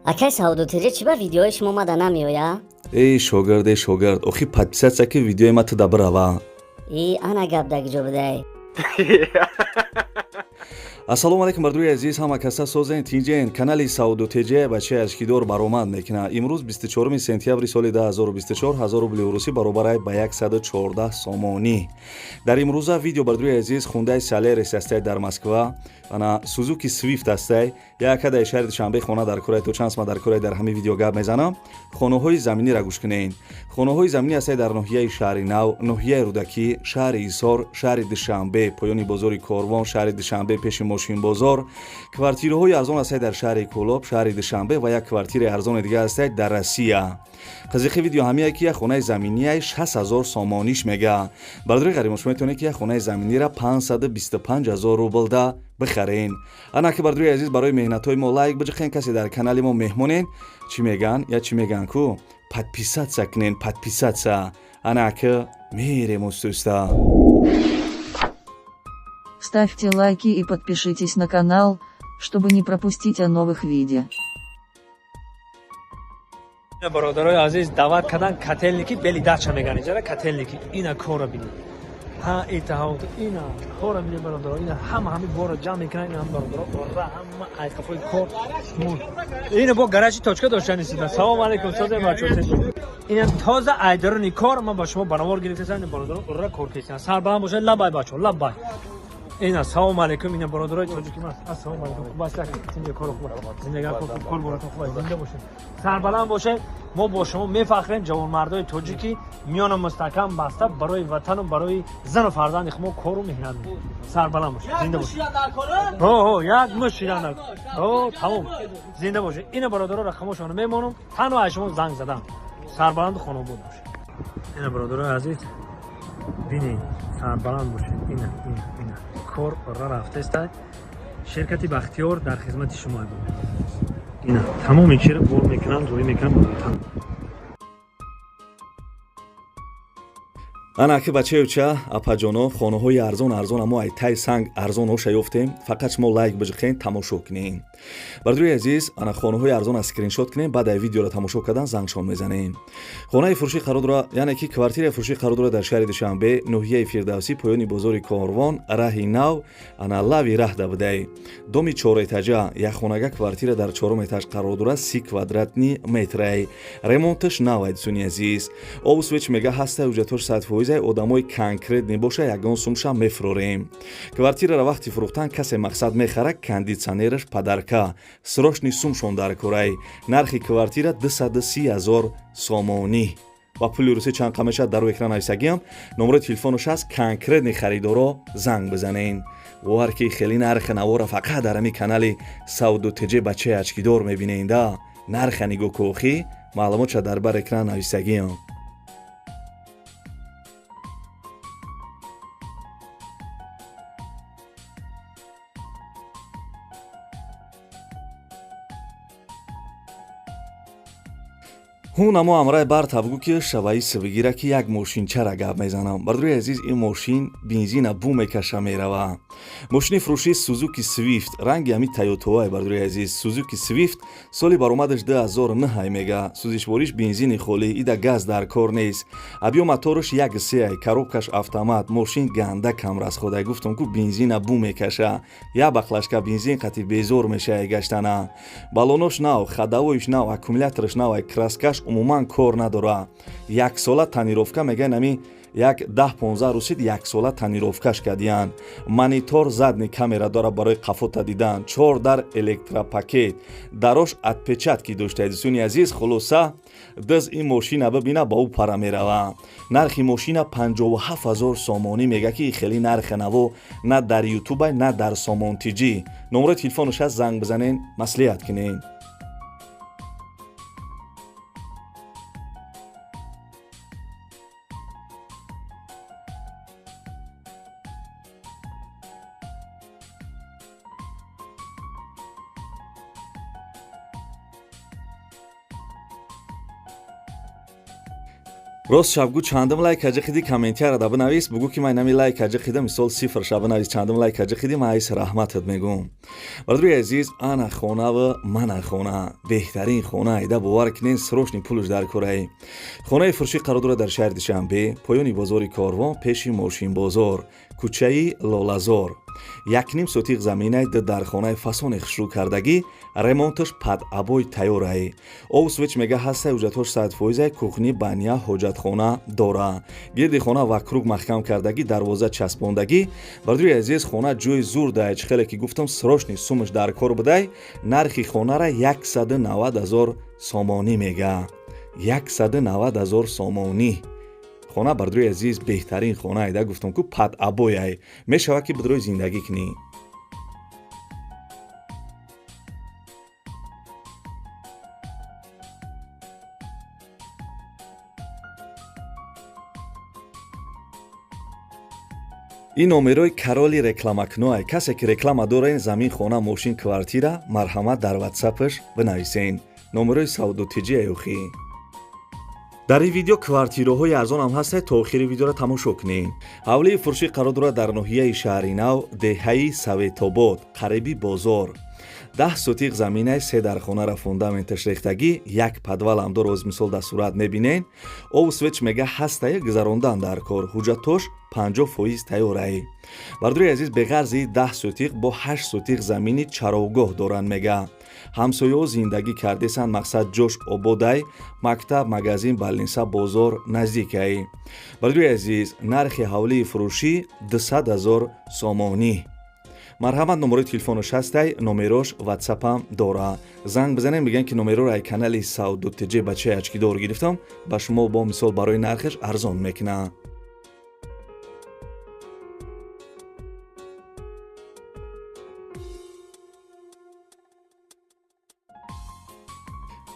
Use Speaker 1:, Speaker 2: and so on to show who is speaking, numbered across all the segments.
Speaker 1: Акай Сауду ТЖ, чӣ ба видеои шумо мада намеоя?
Speaker 2: Эй шогирд, эй шогирд, охи подписаться ки, видеои ма туда бирава.
Speaker 1: И ана гап дагиҷо будай.
Speaker 2: Ассалому алайкум, бардуи азиз, ҳама каса созен, тинҷен. Канали Сауду ТЖ бачаи ашкидор баромад мекунад. Имрӯз 24 сентябри соли 2024, 1000 рубли русӣ баробарай ба 114 сомонӣ. Дар имрӯза видео, бардуи азиз, хундаи Салерис ҳастай дар Москва, ана Сузуки Свифт ҳастай. Якадаи шаҳри Душанбе хона дар курай, то чанд сма дар курай, дар ҳамин видео гап мезанам. Хонаҳои заминиро гӯш кунед. Хонаҳои заминӣ ҳастай дар ноҳияи Шаҳри Нав, ноҳияи Рӯдакӣ, шаҳри Ҳисор, шаҳри Душанбе, поёни бозори Корвон, шаҳри Душанбе, пеши мошинбозор. Квартираҳои арзон ҳастай дар шаҳри Кӯлоб, шаҳри Душанбе ва як квартираи арзони дига ҳастай дар Россия. Қызиқи видео ҳамие ки як хонаи заминияи 60 000 сомониш мега. Бардори ғаримо, шумо метавонед ки як хонаи заминира 525 000 рублда бихарен. Ана ки, бардори азиз, барои меҳнатҳои мо лайк биҷиқен. Касе дар канали мо меҳмонен, чӣ меган я чӣ меган ку, подписаться кунен, подписаться. Ана ки мерем устуста.
Speaker 3: Ставьте лайки и подпишитесь на канал, чтобы не пропустить о новых видео.
Speaker 4: Бародарои азиз, даъват кардан Котельники, бели дача меган иҷара Котельники. Ина кора бинед, ҳа, итаҳот, ина кора бинед, бародаро. Ина ҳама ҳами бора ҷамъ мекунанд. Ина бародаро, ора ҳама айқафои кор. Ина бо гаражи точка доштанисида. Салом алейкум, созе бачо. Ина тоза айдарони кор ман ба шумо баровар гирифтасам. Ина бародаро, ора кор кесидан. Сарбаланд бошад, лабай бачо, лабай. Ина салом алейкум, ина бародарои тоҷики ман. Ассалому алейкум, хуб аст, зинда, кор хуб, зиндагӣ хуб, кор боратон хуб, зинда бошед, сарбаланд бошед. Мо бо шумо мефахрем, ҷавонмардои тоҷики миёна мустаҳкам баста барои ватану барои зану фарзанди хумо кору меҳнат мекунед. Сарбаланд бошед, зинда бошед. Ҳо, як муш шидан, ҳо, тамом, зинда бошед. Ина бародаро, рақамошонро мемонам, танҳо аз шумо занг задам. Сарбаланду хонобод бошед. Ина бародарои азиз, бинед, сарбаланд бошед. Ина, ина, ина кор ора рафтеста. Ширкати Бахтиёр дар хизмати шумо. Ина тамоми чиро бор мекунам, рӯй мекунам ба ватан.
Speaker 2: Ана ки, бачаюча, апаҷоно, хонаҳои арзон, арзон, амо ай тай санг арзонҳоша ёфтем. Фақат шумо лайк биҷиқен, тамошо кунем. Бардори азиз, ана хонаҳои арзон аз скриншот кунем, баъд ай видеоро тамошо кардан зангшон мезанем. Хонаи фурӯшӣ қарор дора, яъне ки квартираи фурӯшӣ қарор дора дар шаҳри Душанбе, ноҳияи Фирдавсӣ, поёни бозори Корвон, раҳи Нав, ана лави раҳда будай, доми чорэтажа. Якхонага квартира дар чорум этаж қарор дора, 30 квадратный метрай, ремонташ навай. Дӯстони азиз, обу свет мега ҳастай, ҳуҷҷатҳош 100%. Одамои конкретный боша, ягон сумша мефурорем. Квартираро вақти фурӯхтан касе мақсад мехара, кондитсионераш подарка. Срочный сумшон дар курай. Нархи квартира 230 000 сомонӣ. Ба пули русӣ чанд қа мешавад, дар экран нависагиам. Номерои телефонаш ҳаст, конкретный харидоро занг бизанен. Вовар ки хеле нархи навора фақат дар ҳами канали Сауду ТЖ бачаи ачкидор мебинен да. Нарха нигоҳ кӯхӣ, маълумотша дар бар экран нависагиам. Ҳун амо амрай бар табгӯ ки шаваи сивигира ки як мошинчара гап мезанам. Бардори азиз, ин мошин бензина бу мекаша мерава. Мошини фурӯшии Сузуки Свифт, ранги ҳами Тойотоай. Бардори азиз, Сузуки Свифт, соли баромадаш 2009 мега, сӯзишвориш бензини холӣ, ида газ дар кор нест. Объём мотораш 1,3, коробкаш автомат. Мошин ганда камрасходай. Гуфтам ку, бензина бу мекаша, як баклажка бензин қати безор мешавай гаштана. Балонош нав, ходовойш нав, аккумулятораш нав, краскаш умуман кор надора. Яксола тонировка мегӯян, ами як 10-15 русид яксола тонировкаш кардиян. Монитор, задний камера дора барои қафота дидан, чор дар электропакет, дарош отпечатки дошта. Дӯстони азиз, хулоса, дыз ин мошина бибина, ба ӯ пара мерава. Нархи мошина 57 000 сомонӣ мега, ки хеле нархи наво на дар Ютубай, на дар Сомон Тиҷӣ. Номерои телефонаш ҳаст, занг бизанен, маслиҳат кунен. Рост шабгу чандум лайк аҷиқиди, комментияра да бинавис, бугӯ ки ман нами лайк аҷиқида, мисол сифр ша бинавис, чандум лайк аҷиқиди, ман айс раҳматат мегӯм. Бародари азиз, ана хонава, мана хона, беҳтарин хона, айда бовар кунен, срочный пулш дар кораи. Хонаи фурӯшӣ қарор дорад дар шаҳри Душанбе, поёни бозори Корвон, пеши мошинбозор, кӯчаи Лолазор. 1,5 сотиқ заминай, ду дархонаи фасони хушрӯ кардагӣ, ремонташ под обои тайёрай. Об, свет мега ҳастай, ҳуҷҷатҳош 100%, кухня, баня, ҳоҷатхона дора. Гирди хона вокруг маҳкам кардагӣ, дарвоза часпондагӣ. Бародари азиз, хона ҷои зур дай, чӣ хеле ки гуфтам, срочный сумаш дар кор будай, нархи хонара 190 000 сомонӣ мега. 190 000 сомонӣ. Хона, бародари азиз, беҳтарин хона, айда гуфтам ку под обояй. Мешавад ки бидрои зиндагӣ кунӣ. Ин номерои кароли рекламакунуай. Касе ки реклама дорен, замин, хона, мошин, квартира, марҳамат, дар ватсапаш бинависен. Номерои савдотиҷи аюхӣ. Дар ин видео квартираҳои арзонам ҳастад, то охири видеоро тамошо кунед. Ҳавлии фурӯшӣ қарор дорад дар ноҳияи Шаҳри Нав, деҳаи Советобод, қариби бозор. 10 сотиқ заминаи, се дархонара фундаменташ рехтагӣ, як подвалам дор, оз мисол дар сурат мебинен. Об, свет мега ҳастая, гузарондан дар кор, ҳуҷҷатош 50% тайёрай. Бародари азиз, беғарзи 10 сотиқ бо 8 сотиқ замини чаровгоҳ доранд мега. Ҳамсояҳо зиндагӣ кардесанд, мақсад ҷош ободай, мактаб, магазин, больница, бозор наздикай. Бародари азиз, нархи ҳавлии фурӯшӣ 200 000 сомонӣ. Марҳамат, номерои телефонаш ҳастай, номерош ватсапам дора. Занг бизанем, бигӯям ки номероро ай канали Савдо ТЖ бачаи очкидор гирифтам, ба шумо бо мисол барои нархаш арзон мекунад.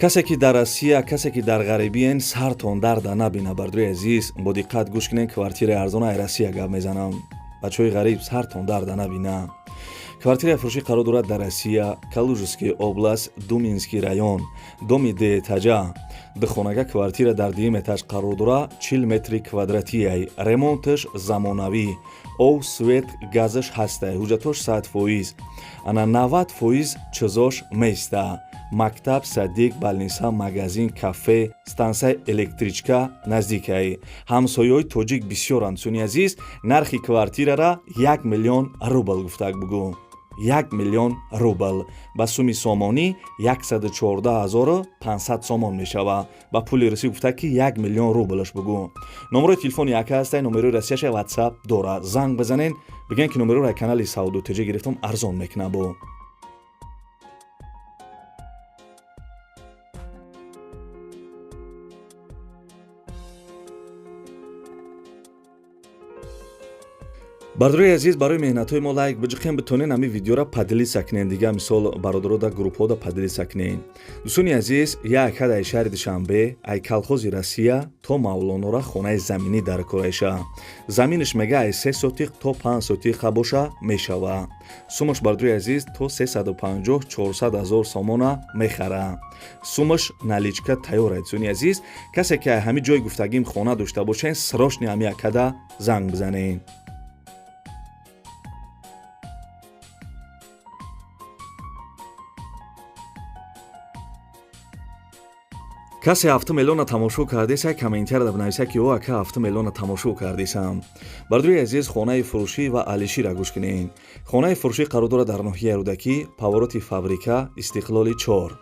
Speaker 2: Касе ки дар Россия, касе ки дар ғарибиен, сартон дарда набина. Бародари азиз, бо диққат гӯш кунен, квартираи арзон ай Россия гап мезанам. Бачаҳои ғариб, сартон дарда набина. Квартираи фурӯшӣ қарор дорад дар Россия, Калужский область, Думинский район, доми ду этажа. Духонага квартира дар дуюм этаж қарор дора, 40 метри квадратияй, ремонташ замонавӣ, ов, свет, газаш ҳастай, ҳуҷҷатош 100%, ана 90% чизош места. Мактаб, садик, больница, магазин, кафе, стансияи электричка наздикай. Ҳамсояҳои тоҷик бисёранд. Суни азиз, нархи квартирара 1 миллион рубл гуфтак, бугӯ 1 миллион рубл, ба суми сомонӣ 114 500 сомон мешавад. Ба пули русӣ гуфта ки 1 миллион рублаш бугӯ. Номерои телефони яка ҳастай, номерои россияша, ватсап дорад. Занг бизанен, бигӯен ки номероро канали Савдо ТЖ гирифтам, арзон мекунад бо. Бародарои азиз, барои меҳнатҳои мо лайк биҷиқем, битонен ҳами видеора поделиться кунен, дига мисол бародаро дар группҳода поделиться кунен. Дӯстони азиз, як ҳад ай шаҳри Душанбе, ай колхози Россия то Мавлонора хонаи заминӣ дар кораиша. Заминаш мега ай 3 сотиқ то 5 сотиқа боша мешава. Сумаш, бародарои азиз, то 350-400 ҳазор сомона мехара. Сумаш наличка тайёр. Дӯстони азиз, касе ки ай ҳами ҷои гуфтагим хона дошта бошен, срочный ҳами акада занг бизанен. Касе 7 миллиона тамошо кардеса, комментарияда бинависа ки о ака, 7 миллиона тамошо кардесам. Бародари азиз, хонаи фурӯшӣ ва алишира гӯш кунед. Хонаи фурӯшӣ қарор дорад дар ноҳияи Рӯдакӣ, повороти фабрика Истиқлоли 4,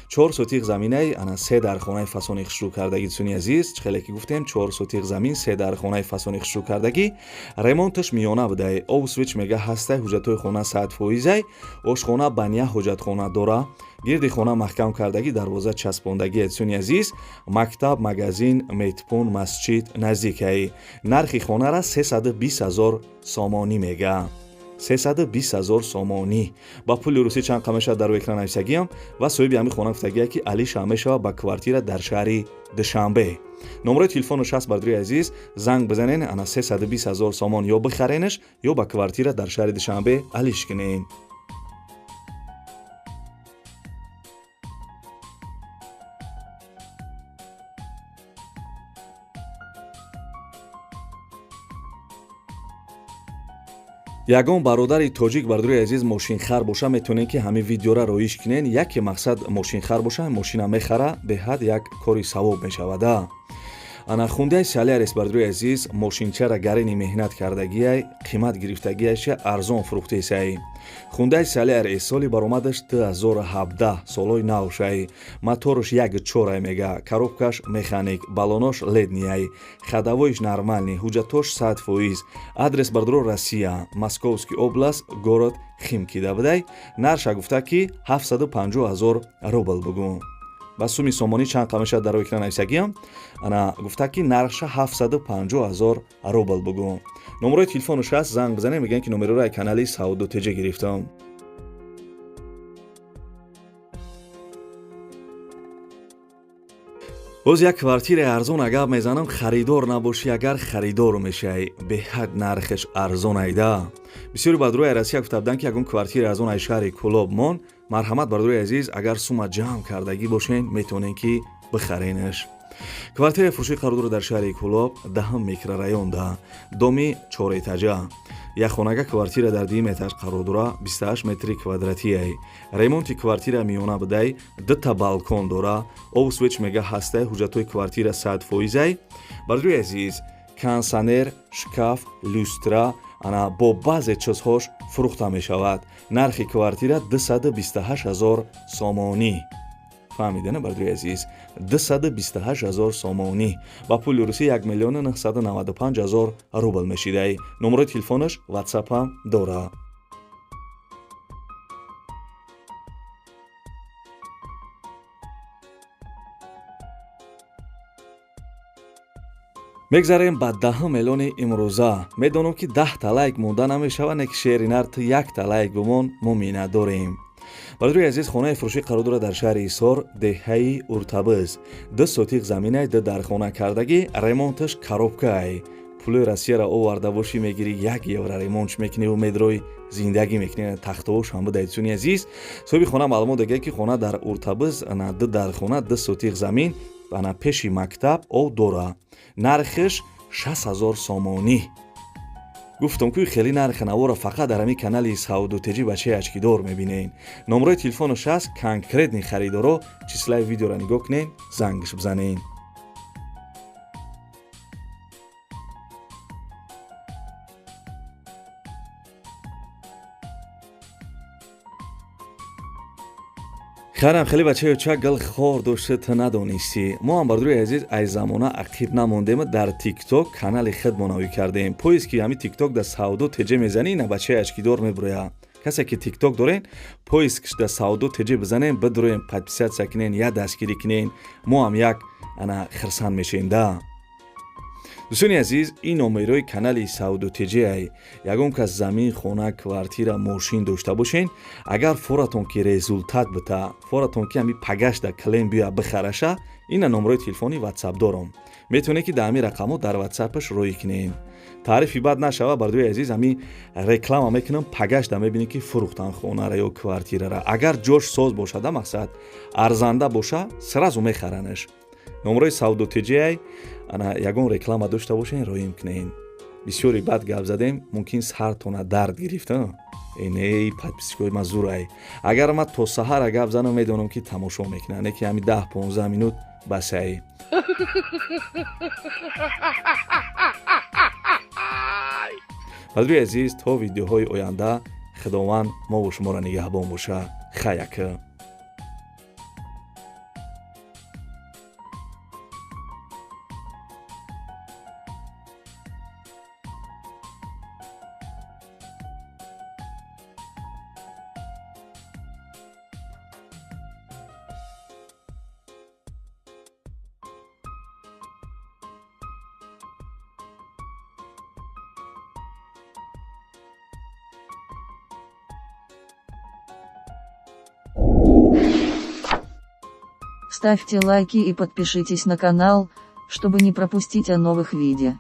Speaker 2: 4 сотиқ заминай, ана се дар хонаи фасони хушрӯ кардагӣ. Дӯстони азиз, чӣ хеле ки гуфтем, 4 сотиқ замин, се дар хонаи фасони хушрӯ кардагӣ, ремонташ миёна будай, об, свет мега ҳастай, ҳуҷҷатҳои хона 100%, ошхона, баня, ҳоҷатхона дора, гирди хона маҳкам кардагӣ, дарвоза часпондагӣ. Дӯстони азиз, мактаб, магазин, медпункт, масҷид наздикай. Нархи хонара 320 ҳазор сомонӣ мега, 320 ҳазор сомонӣ. Ба пули русӣ чанд қа мешавад, дар экран нависагиам. Ва соҳиби ҳамин хона гуфтагия ки алиша мешавад ба квартира дар шаҳри Душанбе. Номерои телефонаш ҳаст, бародари азиз, занг бизанен, ана 320 ҳазор сомон ё бихаренаш, ё ба квартира дар шаҳри Душанбе алиш кунен. Ягон бародари тоҷик, бародари азиз, мошинхар боша, метавонед ки ҳамин видеора роиш кунен. Яке мақсад мошинхар боша, мошина мехара, беҳад як кори савоб мешавада. Ана Хундай Солярис, бародари азиз, мошинчара гарини меҳнат кардагиай, қимат гирифтагиаша арзон фурӯхтесай. Хундай Солярис соли баромадаш 2017, солҳои навшай, моторш 1,4 мега, коробкаш механик, баллонош леднияй, ходовойш нормальный, ҳуҷҷатош 100%. Адрес, бародаро, Россия, Московский область, город Химки да будай. Нарша гуфта ки 750 ҳазор рубл бугӯ. Ба суми сомонӣ чанд қа мешавад, дар экран нависагиам. Ана гуфта ки нархша 750 ҳазор рубл бугӯ. Номерои телефонаш ҳаст, занг бизанем. Мегӯянд ки номероро ай канали Савдо ТЖ гирифтам. Боз як квартираи арзон агар мезанам, харидор набошӣ, агар харидор мешавӣ. Беҳад нархеш арзон айда. Бисёри бародарои Россия гуфта буданд, ки ягон квартираи арзон ай шаҳри Кӯлоб мон. Марҳамат, бародарои азиз, агар сума ҷамъ кардагӣ бошен, метавонем ки бихаренаш. Квартираи фурӯшӣ қарор дорад дар шаҳри Кӯлоб, даҳум микрорайонда, доми чорэтажа. Як хонага квартира дар дуюм этаж қарор дора, 28 метри квадратиай. Ремонти квартира миёна будай, дута балкон дора, обу свет мега ҳастай, ҳуҷҷатҳои квартира 100%-ай. Бародарои азиз, кондитсионер, шкаф, люстра, ана бо баъзе чизҳош фурӯхта мешавад. Нархи квартира 228 ҳазор сомонӣ. Фаҳмидена, бародари азиз, 228 ҳазор сомонӣ, ба пули русӣ 1 миллиону 995 ҳазор рубл мешидай. Номерои телефонаш, ватсапам дора. Мегзарем ба даҳум эълони имрӯза. Медонам, ки 10-та лайк монда намешавад, не ки шери нар, ту якта лайк бимон, мо миннатдорем. Бародари азиз, хонаи фурӯшӣ қарор дорад дар шаҳри Ҳисор, деҳаи Уртабиз. Ду сотиқ заминай, ду дархона кардагӣ, ремонташ коробкаай. Пули Россияро оварда бошӣ, мегирӣ, як евро ремонтш мекуниву медрои, зиндагӣ мекунӣ. Тахтаош ҳам будай. Дӯстони азиз, соҳиби хона маълумот дагия, ки хона дар Уртабиз, ана ду дархона, ду сотиқ замин, ана пеши мактаб, об дора. Нархиш 60 000 сомонӣ. Гуфтам ки хеле нархи навора фақат дар ҳамин канали Савдо ТЖ бачаи очкидор мебинен. Номерои телефонаш ҳаст, конкретный харидоро числаи видеоро нигоҳ кунен, зангш бизанен. Хайрам, хеле бачаи чак гал хор дошта, ту надонистӣ. Мо ҳам, бародари азиз, ай замона ақиб намондем, дар Тикток канали худмо навӣ кардем. Поиск ки ҳами Тикток дар Савдо ТЖ мезанӣ, на бачаи очкидор мебуроя. Касе ки Тикток дорен, поискш дар Савдо ТЖ бизанем, бидуроем, подписаться кунен, як дастгирӣ кунен, мо ҳам як ана хирсанд мешем да. Дӯстони азиз, ин номерои канали Савдо ТЖ. Ягон кас замин, хона, квартира, мошин дошта бошен, агар форатон ки результат бита, форатон ки ҳами пагашда клиент биёя бихараша, ина номерои телефони ватсап дорам, метавонед ки дар ҳамин рақамҳо дар ватсапаш роӣ кунед. Таърифи бад нашава, бародари азиз, ҳамин реклама мекунам, пагашда мебинӣ, ки фурӯхтан хонара ё квартирара. Агар ҷош соз бошада, мақсад арзанда боша, сразу мехаранаш. Номерои Савдо ТЖ. Ана ягон реклама дошта бошен, роим кунен. Бисёре бад гап задем, мумкин сартона дард гирифта. Не, подписчикои ма зурай. Агар ма то саҳара гап занам, медонам, ки тамошо мекунам, не ки ҳами 10-15 минут басай. Бародари азиз, то видеоҳои оянда Худованд мову шуморо нигаҳбон боша. Хаяка.
Speaker 3: Ставьте лайки и подпишитесь на канал, чтобы не пропустить о новых видео.